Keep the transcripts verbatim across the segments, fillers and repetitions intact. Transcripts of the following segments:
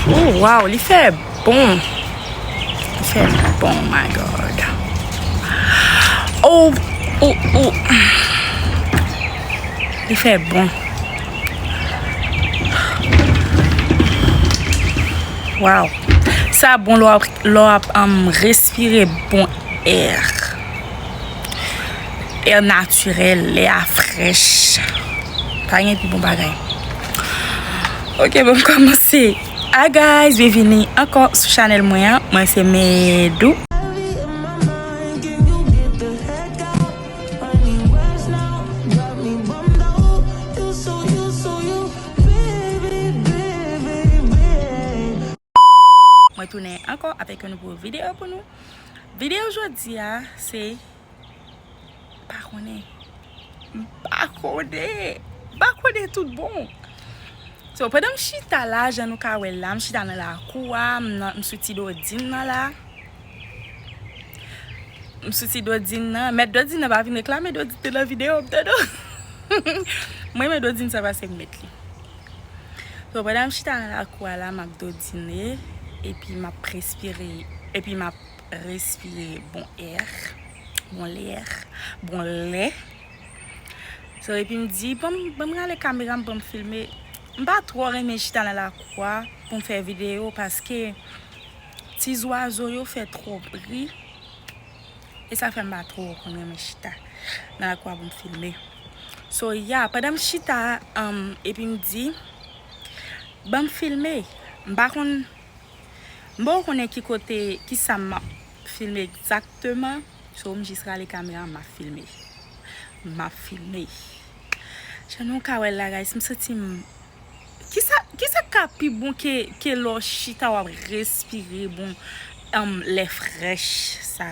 Oh, wow, li fè bon. Li fè bon, my God. Oh, oh, oh. Li fè bon. Wow. Sa bon lè w ap, lè w ap, um, respire bon air. Air natirèl, lè a frèch. Pa gen pi bon bagay. Ok, bon, m kòmanse. Hi guys, byenvini ankò sou chanèl mwen an. Mwen se Medou. Mwen tounen ankò avèk yon nouvo videyo pou nou. Videyo jodi a, se, m pa konnen. M pa konnen. M pa konnen tout bon. So, pandan m chita la, jan nou ka wè la, m chita nan lakou a, m nan, m sou ti dodin nan la. M sou ti dodin nan. Mèt dodin nan pa vin reklame dodin te nan videyo m, tande. Mwen, men dodin sa pase m met li. So, pandan m chita nan lakou a la, m ap dodine, epi m ap respire, epi m ap respire bon air, bon lè, bon lè. So, epi m di, ban m, ban m rale kamera m, ban m filme. M pa twò renmen chita nan lakou a pou m fè videyo, paske ti zwazo yo fè twòp bri. E sa fè m pa twò konn renmen chita nan lakou a pou m filme. So, yeah, pandan m chita, um, epi m di, ban m filme. M pa konn, m poko konnen ki kote, ki sa m ap filme egzakteman. So, m jis rale kamera, m ap filme. M ap filme. Jan nou ka wè la, guys, m santi m, kisa, kisa k ka pi bon ke, ke lè w chita, w ap respire bon, um, lè frèch sa?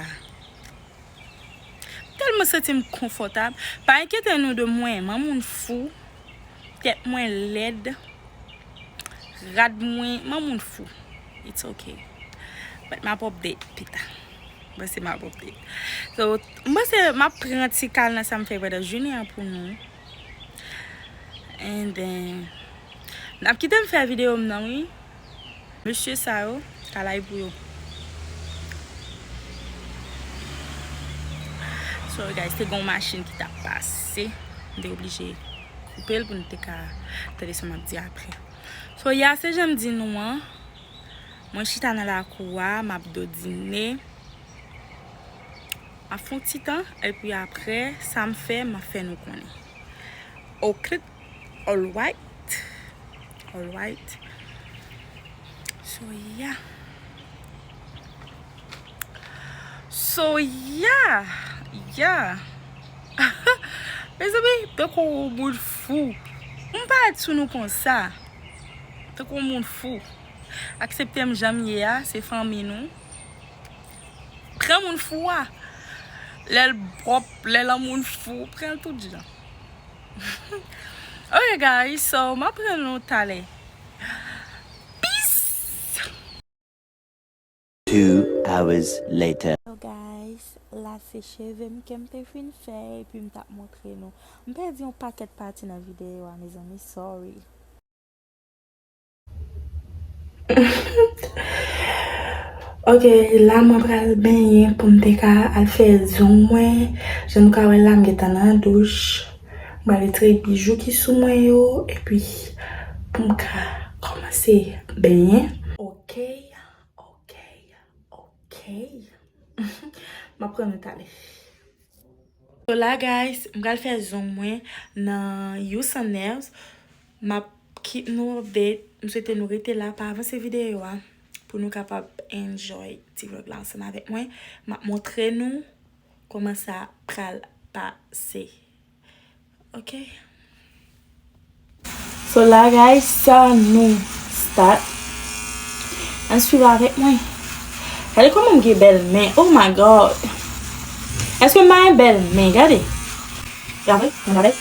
Tèlman santi m konfòtab. Pa enkyete nou de mwen, m on moun fou. Tèt mwen lèd. Rad mwen, m on moun fou. It's okay. But m ap update pita. M panse m ap update. So, m panse m ap pran ti kal nan sa m fè pandan jounen an pou nou. And then, n ap kite m fè videyo m nan, wi. Mesye sa yo, kalay pou yo. Sorry guys, te gen yon machin ki t ap pase. M te oblije koupe l pou n te ka tande sa m ap di apre. So, ya, se jan m di nou an. Mwen chita nan lakou a, m ap dodine. M ap fè yon ti tan, epi apre, sa m fè, m ap fè nou konnen. Ok, alright. Alright. So, yeah. So, yeah. Yeah. Mezanmi, tankou yon moun fou. M pa ret sou nou konsa. Tankou yon moun fou. Aksepte m jan m ye a, se fanmi nou. Pran moun fou a. Lè l pwòp, lè l yon moun fou, pran l tout jan. Ok, guys, so, m ap pran nou talè. Peace! Two hours later. Hello guys, la se cheve m ke m te fin fè epi m t ap montre nou. M pèdi yon pakèt pati nan videyo a, mezanmi, sorry. Ok, la mwen pral benyen pou m te ka al fè zong mwen. Jan nou ka wè la, m gentan nan douch. M pral retire bijou ki sou mwen yo, epi pou m ka kòmanse benyen. Ok, ok, ok. M ap pran nou talè. So la, guys, m pral fè zong mwen nan Youth and Nails. M ap keep nou update. M swete nou rete la, pa avanse videyo a, pou nou kapab enjoy ti vlog la ansanm avèk mwen. M ap montre nou kòman sa pral pase. Ok? So la, guys, sa nou start. Ann swiv avèk mwen. Gade kòman m gen bèl men. Oh my God. Èske m pa gen bèl men? Gade. Gade, gade.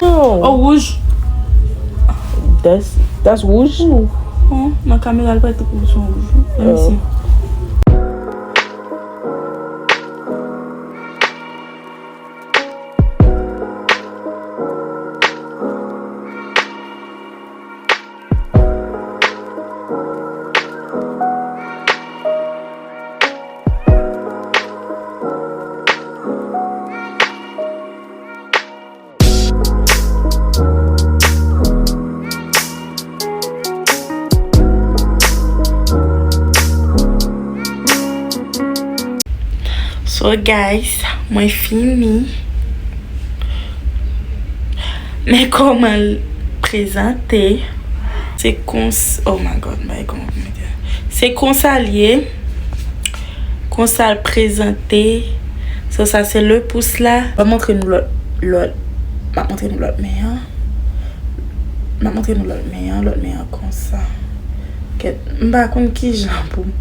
Oh, wouj. That's, that's wouj? Oh, nan kamera, l parèt tankou se yon wouj. Let me see. So guys, mwen fini. Men kòman l prezante. Se kons-, oh my God, bay kòman pou mete. Se konsa l ye. Konsa l prezante. So sa se le pous la. M ap montre nou lòt, lòt. M ap montre nou lòt men an. M ap montre nou lòt men an, lòt men an konsa. Kèt, m pa konn kijan pou m.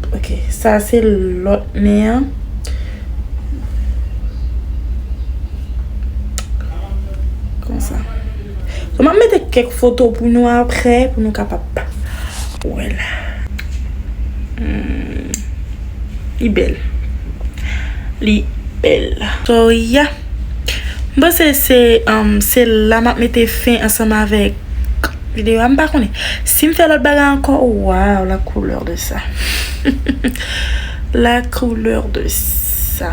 Ok, sa se lòt men an. Konsa. So, m ap mete kèk foto pou nou apre, pou nou kapab wè la. Hmm. Li bèl. Li bèl. So, yeah. M panse se, um, se la m ap mete fen ansanm avèk videyo a. M pa konnen. Si m fè lòt bagay ankò, waw, la couleur de ça. La couleur de ça.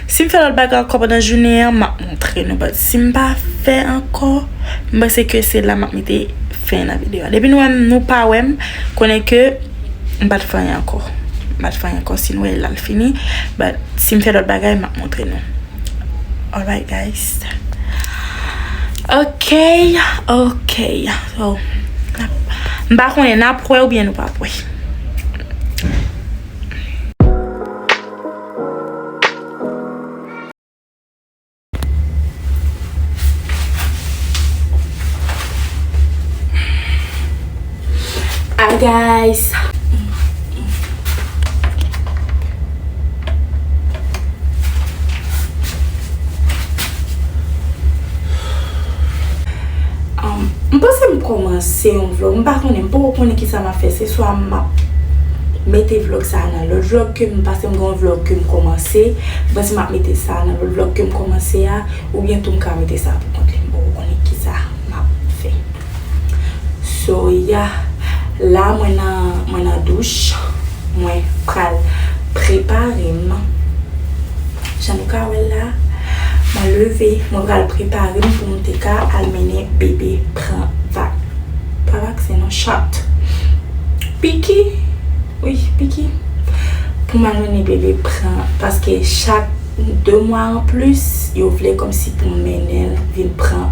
Si m fè lòt bagay ankò pandan jounen an, m ap montre nou. But si m pa fè ankò, m panse ke se la m ap mete fen nan videyo a. Depi nou wè m, nou pa wè m, konnen ke m pa t fè anyen ankò. M pa t fè anyen ankò. Si n wè l al fini, but si m fè lòt bagay, m ap montre nou. Alright, guys. Ok, ok. So, m pa konnen n ap wè oubyen nou p ap wè. Hi guys. Um, m panse m kòmanse yon vlog. M pa konnen, m poko konnen kisa m ap fè. Se swa m ap mete vlog sa a nan lòt vlog ke m, paske m gen yon vlog ke m kòmanse. M panse m ap mete sa a nan lòt vlog ke m kòmanse a, oubyen tou m ka mete sa a pou kont li. M poko konnen kisa m ap fè. So, yeah. La, mwen nan, mwen nan douch. Mwen pral prepare m. Jan nou ka wè la, mwen leve, mwen pral prepare m pou m te ka al mennen bebe pran vak-, pa vaksen non, shot. Piki. Wi, piki. Pou m al mennen bebe pran, paske chak de mwa anplis, yo vle kòmsi pou m mennen l vin pran,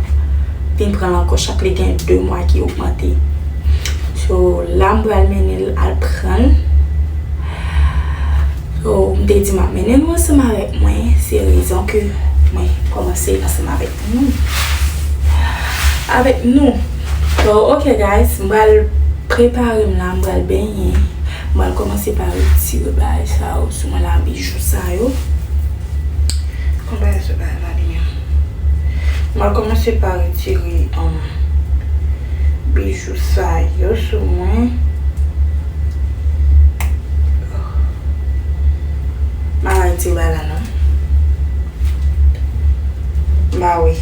vin pran l ankò chak li gen de mwa ki ogmante. So, la m pral mennen l al pran l. So, m te di m ap mennen nou ansanm avèk mwen, se rezon ke mwen kòmanse ansanm avèk nou. Avèk nou. So, ok guys, m pral prepare m la, m pral benyen. M pral kòmanse pa retire bagay sa yo sou mwen la, bijou sa yo. Konbyen se bagay la li menm? M pral kòmanse pa retire, um, bijou sa yo sou mwen. M pa retire bagay la non. M pa wè.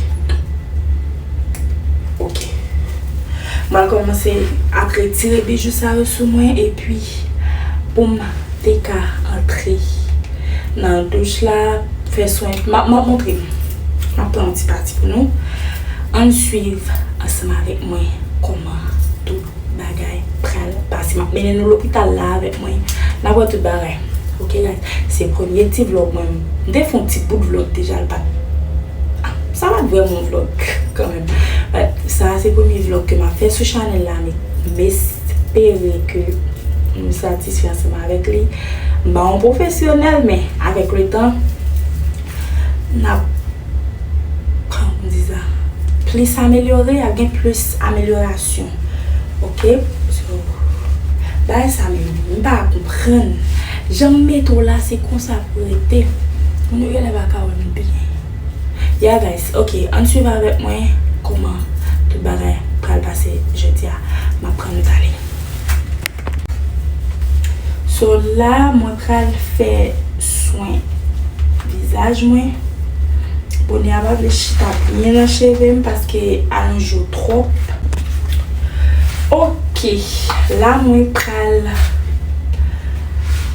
Ok. M pral kòmanse ak retire bijou sa yo sou mwen, epi pou m te ka antre nan douch la, fè swen, m ap, m ap montre nou. M ap pran yon ti pati pou nou. Ann swiv ansanm avèk mwen kòman tout bagay pral pase. M ap mennen nou lopital la avèk mwen. N ap wè tout bagay. Ok, guys? Se premye ti vlog mwen. M te fè yon ti bout vlog deja, l pa t, ah, sa pa t vrèman yon vlog kanmenm. But sa a se premye vlog ke m ap fè sou chanèl la, men m espere ke nou satisfè ansanm avèk li. M pa yon pwofesyonèl, men avèk le tan, n ap, kòman di sa, plis amelyore, ap gen plis amelyorasyon. Ok? So, bagay sa menm, m pa konprann. Jan m mete w la, se konsa pou rete. Moun yo genlè pa ka wè m byen. Yeah guys, ok, ann swiv avèk mwen kòman tout bagay pral pase jodi a. M ap pran nout ale. So la, mwen pral fè swen vizaj mwen. Bonè a pa vle chita byen nan cheve m paske alonj yo twòp. Ok, la mwen pral,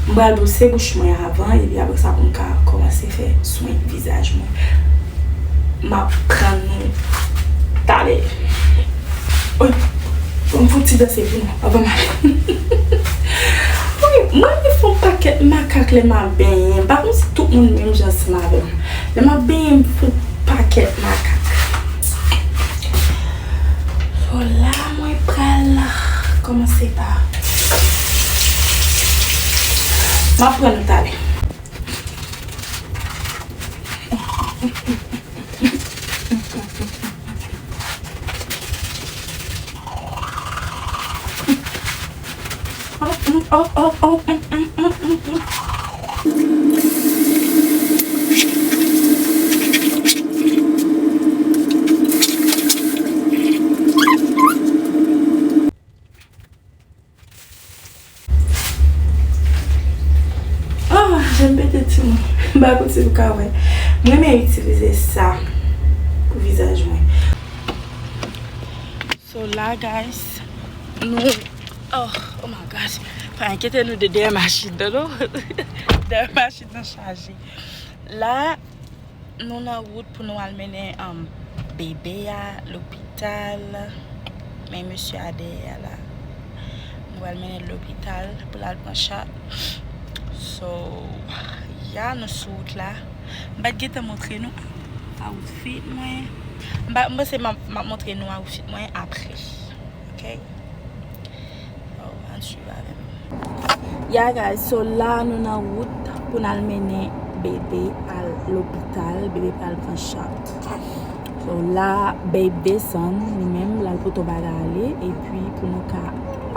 mwen pral bwose bouch mwen avan, epi apre sa pou m ka kòmanse fè swen vizaj mwen. M ap pran nou talè. Oy, fò m fè yon ti danse pou nou, avan m ale. Wi, mwen renmen fè yon pakèt makak lè m ap benyen. M pa konn si tout moun menm jan ansanm avè m. Lè m ap benyen, m fè yon pakèt makak. So la, mwen pral kòmanse pa. M ap pran nou talè. Oh, je m pete timoun. M pa konn si nou ka wè. Mwen renmen itilize sa pou vizaj mwen. So la, guys, nou, oh, oh my gosh. Pa enkyete nou de dèyè machin nan, non. Dèyè machin nan chaje. La, nou nan wout pou nou al mennen, um, bebe a lopital. Men mesye a dèyè a la. Nou pral mennen l lopital pou l al pran chat. So, ya, nou sou wout la. M pa t gentan montre nou outfit mwen. M pa, m panse m ap, m ap montre nou outfit mwen apre. Ok? Oh, ann swiv avè m. Yeah guys, so la nou nan wout pou n al mennen bebe al lopital, bebe pral pran chat. So la, babe desann li menm, l al pote yon bagay ale, epi pou nou ka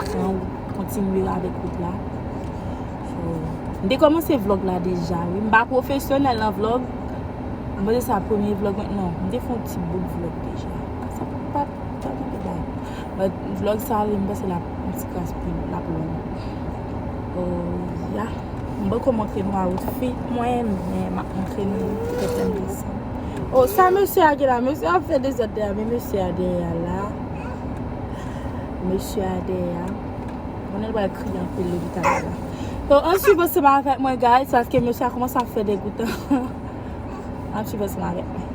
pran wout, kontinye avèk wout la. So, m te kòmanse vlòg la deja, wi. M pa pwofesyonèl nan vlòg. M panse sa premye vlòg mwen, non, m te fè yon ti bout vlòg deja. Sa pa, pa, pa gen bagay. But vlòg sa, wi, m panse l ap yon ti kras pi, l ap long. Oh, ya. M poko montre nou outfit mwen, men m ap montre nou petèt lè m desann. Oh, sa mesye a gen la, mesye a ap fè dezòd dèyè, men mesye a dèyè a la. Mesye a dèyè a. Konnen l pral kriye anpil lopital la. So, ann swiv ansanm avèk mwen, guys, paske mesye a kòmanse ap fè degoutan. Ann swiv ansanm avèk mwen.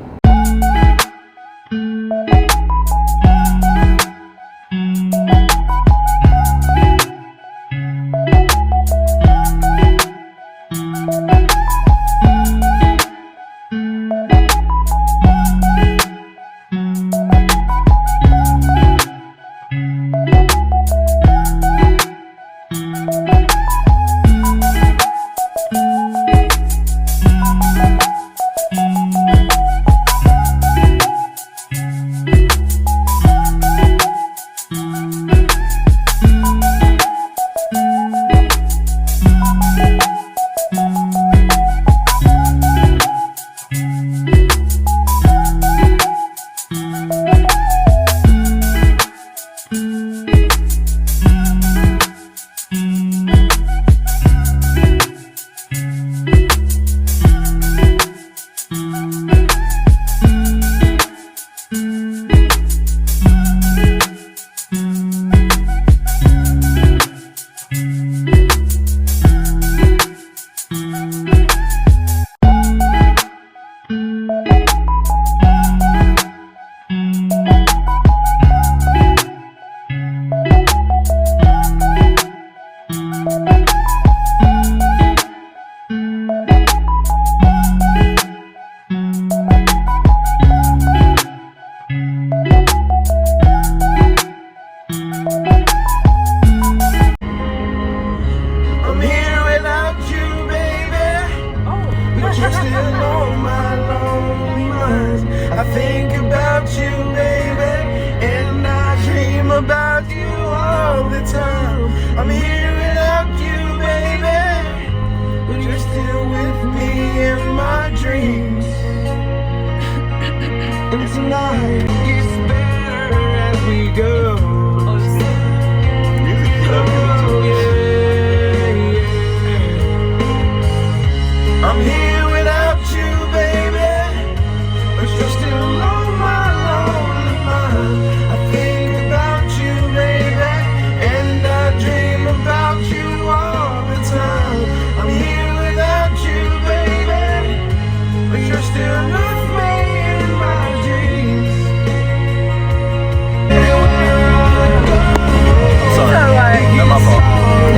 I'm here without you, baby. But you're still on my lonely mind. I think about you, baby, and I dream about you all the time. I'm here without you, baby, but you're still with me in my dreams. And tonight gets better as we go. I'm here without you, baby, but you're still on my lonely mind. I think about you, baby, and I dream about you all the time. I'm here without you, baby, but you're still with me in my dreams. It's alright.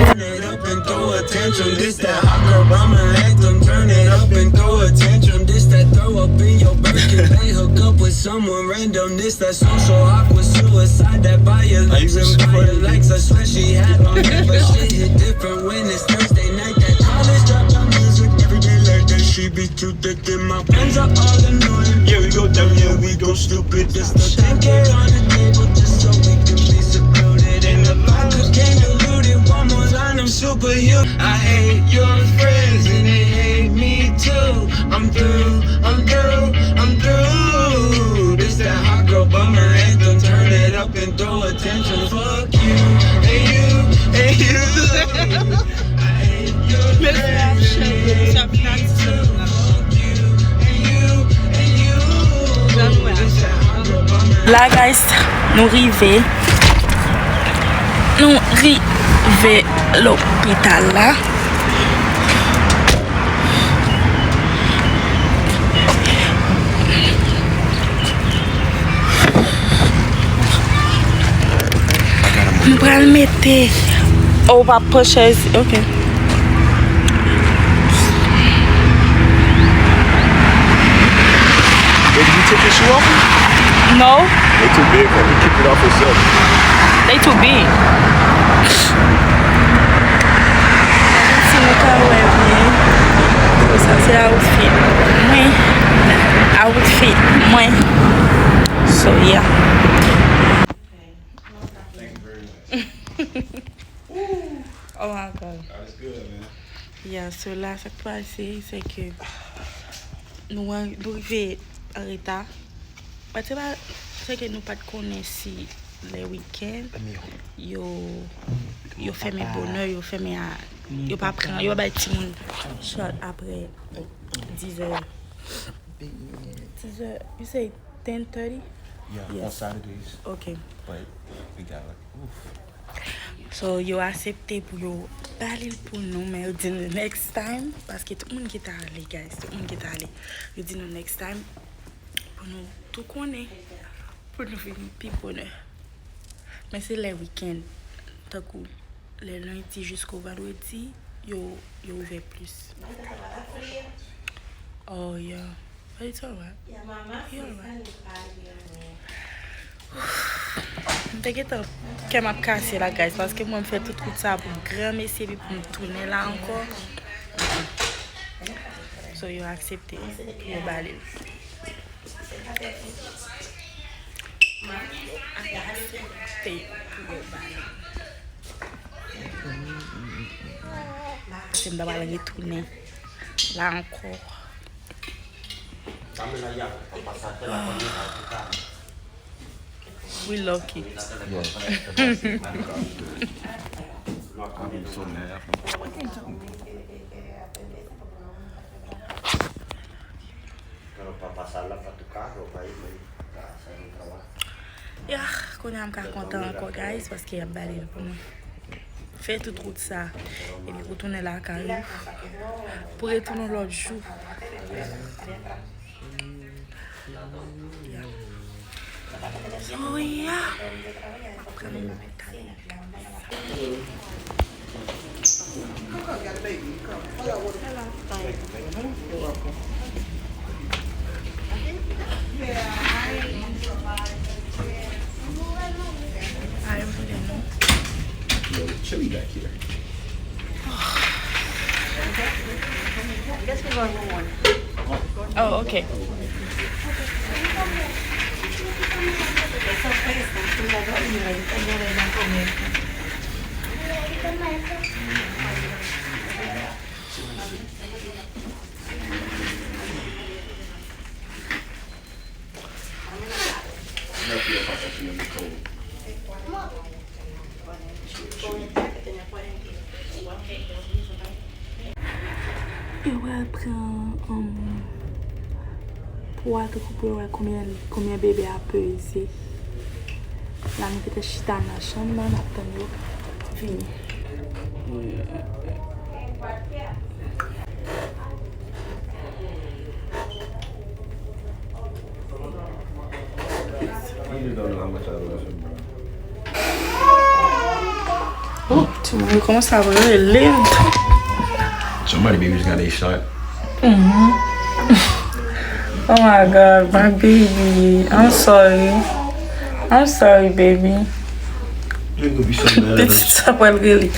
Turn it up and throw attention. This that hot girl bummer anthem. Turn it up and throw attention. This that throw up in your Birkin. They hook up with someone random. This that social awkward suicide. That violence and violence. I swear she had on it, but shit hit different when it's Thursday night. That college dropout music every day like that. She be too thick and my friends are all annoying. Yeah, we go down, yeah, we go stupid. Just a ten K on the table just so we can be secluded. And the vodka can't dilute it. One more line, I'm superhuman. I hate your friends and they hate me too. I'm through, I'm through, I'm through. This that hot girl bummer anthem. Turn it up and throw attention. Fuck you, and you, and you. Mesye ap chante, misye ap fanatik sèlman. Jan nou wè la. La, guys, nou rive. Nou rive lopital la. M pral mete. Oh, w pa pran chèz. Ok. Baby, you took your shoe off? No. They too big for me. Keep it off yourself. They too big. Si nou ka wè byen. Sa se outfit mwen. Outfit mwen. So, yeah. Thank you very much. Oh my God. God is good, man. Yeah, so la, sa k pase, se ke nou an, nou rive an reta. But se pa, se ke nou pa t konnen si lè wikenn, yo, yo fèmen bonè, yo fèmen a, yo pa pran, yo pa bay timoun shot apre dizè. Dizè, you say ten thirty? Yeah, on Saturdays. Ok. But we got like, oof. So, yo aksepte pou yo bale l pou nou, men yo di nou next time, paske tout moun ki ta ale, guys, tout moun ki ta ale, yo di nou next time, pou nou tou konnen, pou nou vini pi bonè. Men se lè wikenn, tankou lè lendi jisko vandredi, yo, yo ouvè plis. Oh, yeah. But it's alright. He alright. M te gentan kè m ap kase la, guys, paske mwen m fè tout wout sa pou granmesi epi pou m tounen la ankò. So, yo aksepte pou yo bale l. Yo aksepte pou yo bale l. Se m ta pral retounen la ankò. We lucky. Ya, kounye a m ka kontan ankò, guys, paske y ap bale l pou mwen. Fè tout wout sa, epi pou tounen lakay ou, pou retounen lòt jou. Yeah. So, yeah. Chilly back here. Oh, ok. Yo pral pran, um, pwa tankou pou yo wè konbyen, konbyen bebe a peze. La, nou gentan chita nan chanm nan, n ap tann yo vini. Oh, timoun yo kòmanse ap rele. Somebody babies got a shot. Mm-hmm. Oh my God, my baby. I'm sorry. I'm sorry, baby. Pitit sa pral rele.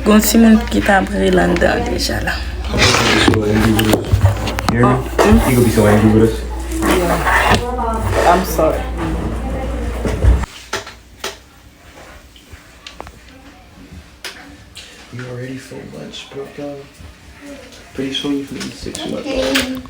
Gon timoun ki t ap rele anndan deja la. Here, you gonna be so angry with us? Yeah. I'm sorry. You already four months, bro. Pretty soon you finna be six months. Okay.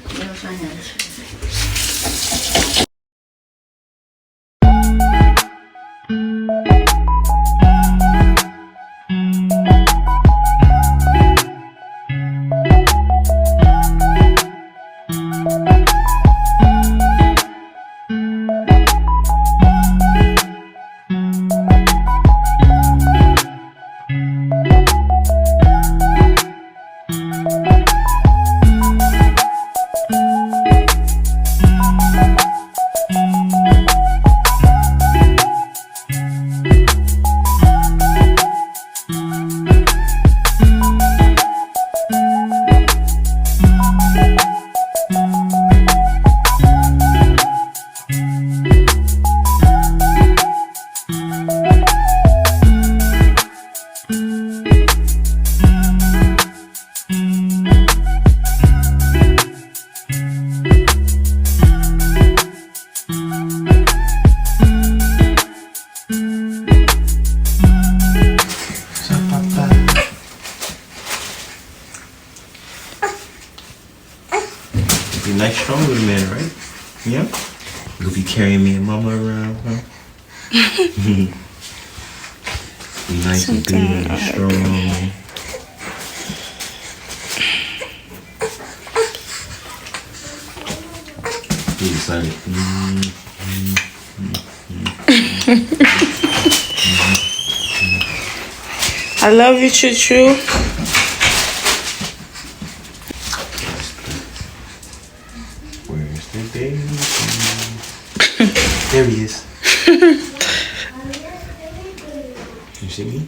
Sa papa. Be nice, strong with a man, right? Yeah? You be carrying me and mama around, huh? Be nice and big and strong. Be excited. Mm, mm, mm, mm. I love you, Chouchou. Where's the baby? There he is. You see me?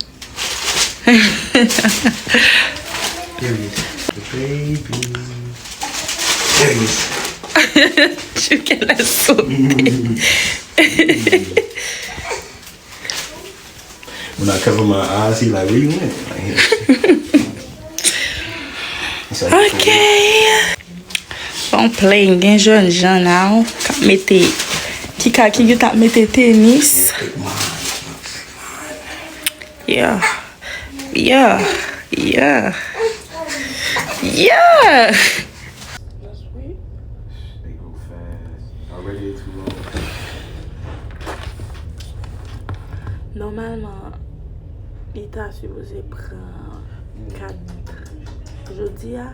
There he is. The baby. There he is. Chouchou, kèl sote. When I cover my eyes, he like, "Where you went?" Like, he... It's like, okay. Don't play, gen jèn jan now k ap mete, ki ka, ki t ap mete tenis. Yeah. Yeah. Yeah. Yeah. They go fast. Already too long. Nòmalman, li ta sipoze pran kat jodi a.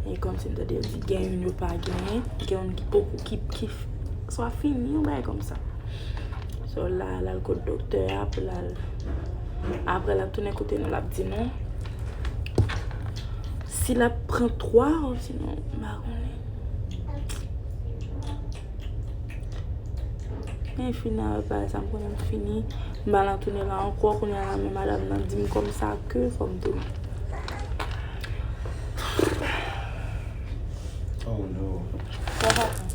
E kòmsi m tande yo di gen youn yo pa genyen, gen youn ki poko, ki, ki swa fini, yon bagay kòmsa. So, la, l al kot doktè a pou l al. Apre, l ap tounen kote nou, l ap di nou si l ap pran twa, ou sinon, m pa konnen. Men fini avèk bagay sa, m konnen m fini. M pa nan tounen la ankò, kounye a la, men madanm nan di m kòmsa ke fò m tounen. Oh no. What happened?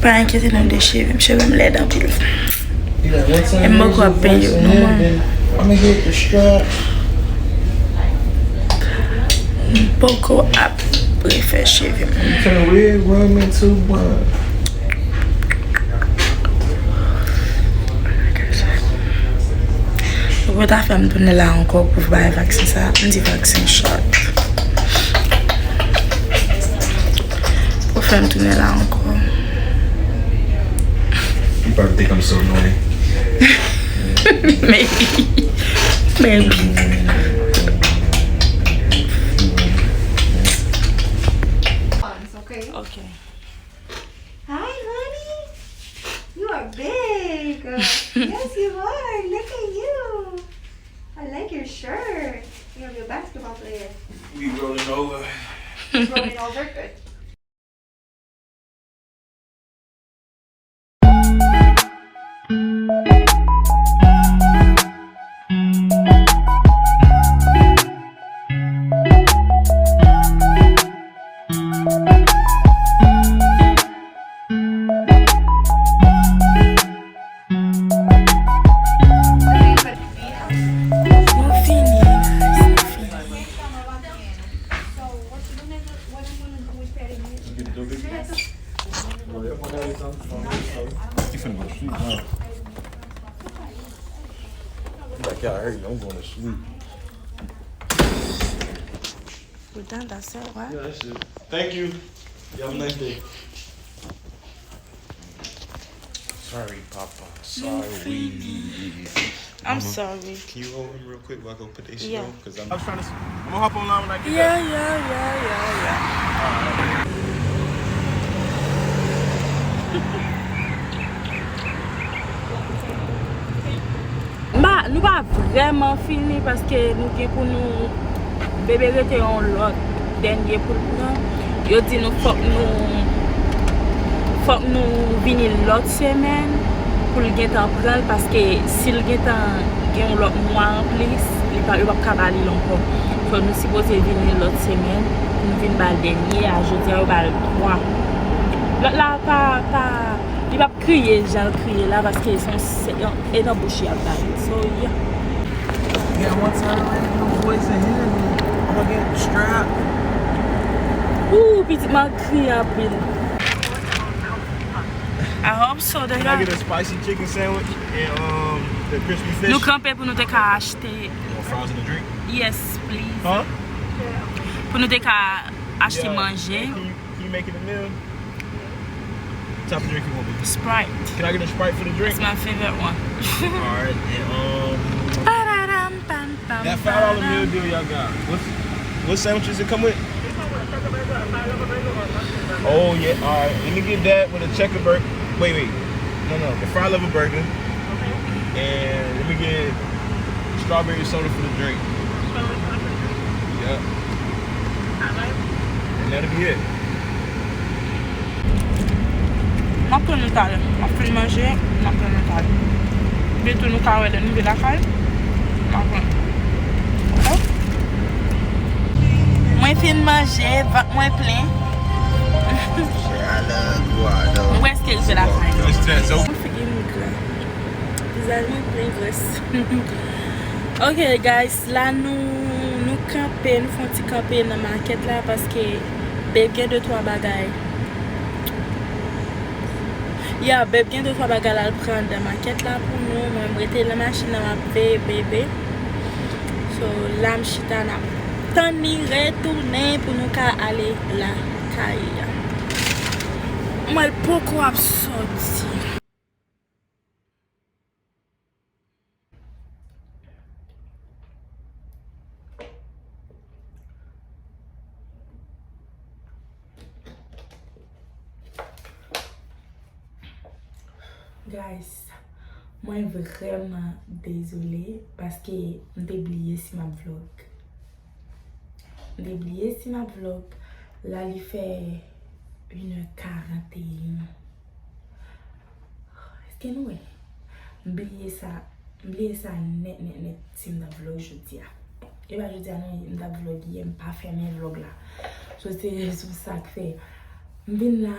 Pa enkyete nou de cheve m, cheve m lèd anpil. E m poko ap peye yo non, mwen. M poko ap refè cheve m. Yo ta fè m tounen la ankò pou bay vaksen sa, m di vaksen shot. Pou fè m tounen la ankò. You probably think I'm so annoying. Maybe. Maybe. Okay. Okay. Hi, honey. You are big. Yes, you are. Look at you. I like your shirt. You have your basketball player. We rolling over. Rolling over? Good. Nou fini, guys, nou fini. She finna go to sleep now. Like, yeah, I heard you. I'm going to sleep. We done, that's it, right? Yeah, that's it. Thank you. You have a nice day. Sorry, Papa. Sorry. I'm sorry. Can you hold him real quick while I go put this shit on? 'Cause I'm, I was trying to. I'm gonna hop online when I get back. Yeah, yeah, yeah, yeah, yeah. All right. M pa, nou pa vrèman fini paske nou gen pou nou, bebe rete yon lòt dènye pou l pran. Yo di nou fòk nou, fòk nou vini lòt semèn pou l gentan pran l, paske si l gentan gen yon lòt mwa anplis, li pa, yo p ap ka ba li l ankò. So, nou sipoze vini lòt semèn pou nou vin ba l dènye a, jodi a yo ba l twa. Lòt la pa, pa, li p ap kriye jan l kriye la, paske se yon, se yon, e nan bouch li ap bay. So, yeah. Yeah, once I already know boys in here, I'm gonna get strapped. Ooh, pitit mwen kriye anpil. I hope so, they. Can I get a spicy chicken sandwich and, um, the crispy fish? Nou kanpe pou nou te ka achte. You want fries and a drink? Yes, please. Huh? Pou nou te ka achte manje. Yeah. Can you, can you make it a meal? What type of drink you want, baby? Sprite. Can I get a Sprite for the drink? That's my favorite one. All right, and, um, that five dollar meal deal y'all got. What's, what sandwiches it come with? Oh, yeah, all right. Let me get that with a checker burger. Wait, wait. No, no, the fry level burger. And let me get strawberry soda for the drink. Yep. And that'll be it. M ap pran nou talè. M ap fin manje, m ap pran nou talè. Bientôt nou ka wè lè nou rive lakay. M ap pran. Ok? Mwen fin manje, vant mwen plen. Mwen prèske rive lakay. Mwen figi m gra. Vizaj mwen plen grès. Ok, guys, la nou, nou kanpe, nou fè yon ti kanpe nan makèt la paske Babe gen de twa bagay. Ya, Babe gen de twa bagay l al pran anndan makèt la pou nou. Mwen, m rete nan machin nan, m ap veye bebe. So, la m chita, n ap tann li retounen pou nou ka ale lakay. Mwen, l poko ap sòti. Guys, mwen vrèman dezole paske m te bliye si m ap vlog. M te bliye si m ap vlog. La, li fè inè karanteyen. Èske nou wè? M bliye sa, m bliye sa nèt, nèt, nèt, si m t ap vlog jodi a. E pa jodi a non, m t ap vlog yè, m pa fèmen vlog la. So, se rezon sa k fè m vin la.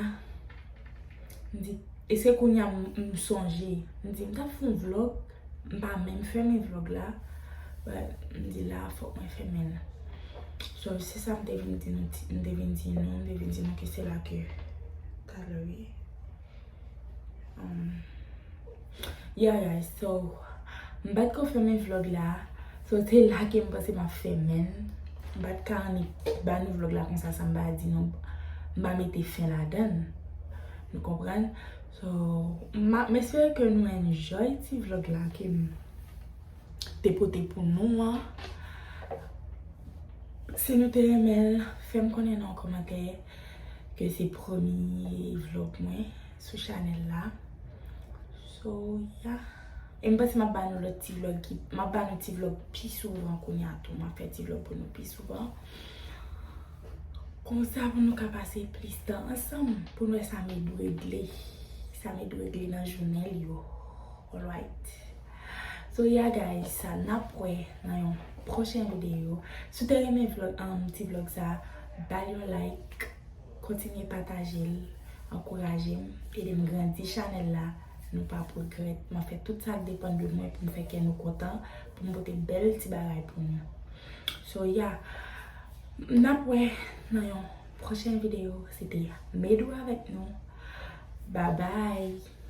M di, e se kounye a m, m sonje. M di, m t ap fè yon vlog, m pa menm fèmen vlog la. But m di la, fòk mwen fèmen l. So, se sa m te vin di nou, ti- m te vin di nou, m te vin di nou ke se la ke talè, wi. Um, yeah, guys, so, m pa t ko fèmen vlog la. So, se la ke m panse m ap fèmen l. M pa t ka annik ba nou vlog la konsa san m pa di nou, m pa mete fen ladan l. Nou konprann? So, m a- m espere ke nou enjoy ti vlog la ke m te pote pou nou an. Si nou te renmen l, fè m konnen nan yon kòmantè ke se premye vlog mwen sou chanèl la. So, yeah. E m panse m ap ba nou lòt ti vlog ki, m ap ba nou ti vlog pi souvan kounye a tou. M ap fè ti vlog pou nou pi souvan. Konsa pou nou ka pase plis tan ansanm, pou nou wè sa Medou regle. Sa Medou regle nan jounen l yo. Alright. So, yeah, guys, sa n ap wè nan yon pwochen videyo. Si w te renmen vlog, um, ti vlog sa, ba l yon like, kontinye pataje l, ankouraje m, ede m grandi chanèl la. Nou p ap regrèt. M ap fè tout sa k depann de mwen pou m fè kè nou kontan, pou m pote bèl ti bagay pou nou. So, yeah. N ap wè nan yon pwochen videyo. Se te Medou avèk nou. Bye bye.